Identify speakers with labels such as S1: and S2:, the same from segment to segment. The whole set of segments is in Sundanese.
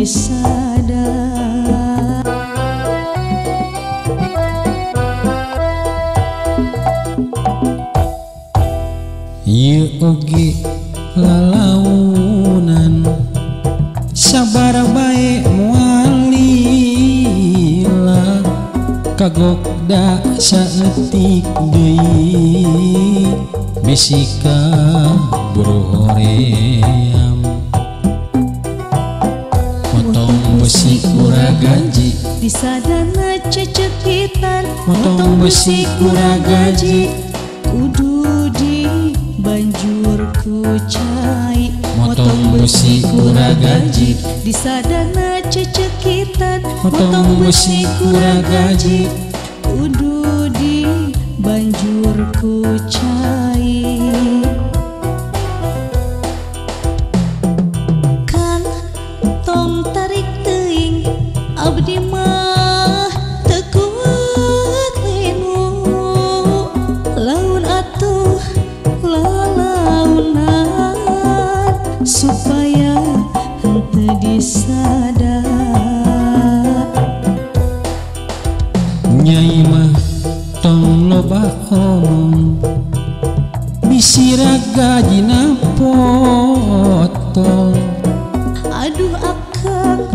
S1: disada.
S2: Ieu oge lalaunan sabar bae moal lila kagok da saeutik deui bisi kaburu hoream. Motong besi kura gaji
S1: disadana cecekitan,
S2: motong besi kura gaji
S1: kudu di banjur ku cai.
S2: Motong besi kura gaji
S1: disadana cecekitan,
S2: motong besi kura gaji
S1: kudu di banjur ku cai. Kan tong tarik teuing abdi mah teu kuat linu laun atuh lalaunan supaya henteu disada.
S2: Nyai mah tong loba omong bisi ragajina potong.
S1: Aduh akang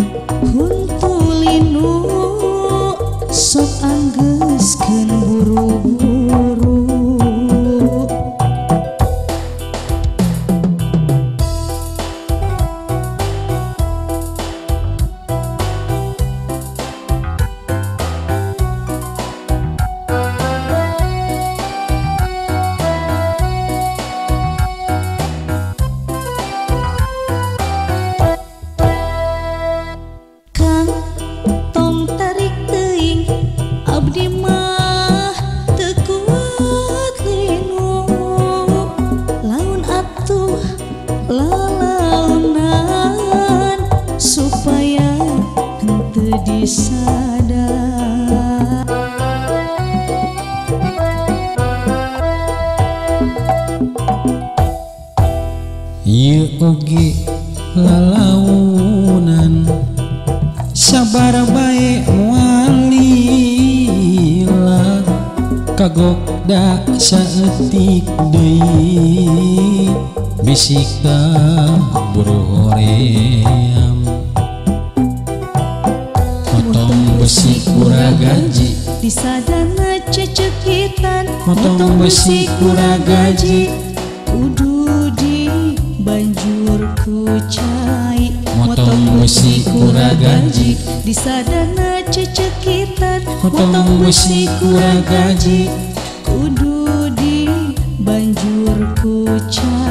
S1: huntu linu sok anggeuskeun buru-buru. Kang tong tarik teuing abdi mah teu kuat linu laun atuh lalaunan supaya henteu disada.
S2: Ieu oge lalaunan sabar bae moal lila kagok da saeutik deui bisi kaburu hoream. Motong besi kura gaji
S1: disadana cecekitan,
S2: motong besi kura gaji
S1: kudu di banjur ku cai.
S2: Motong besi kura gaji
S1: disadana cecekitan,
S2: motong besi kura gaji
S1: kudu di banjur ku cai.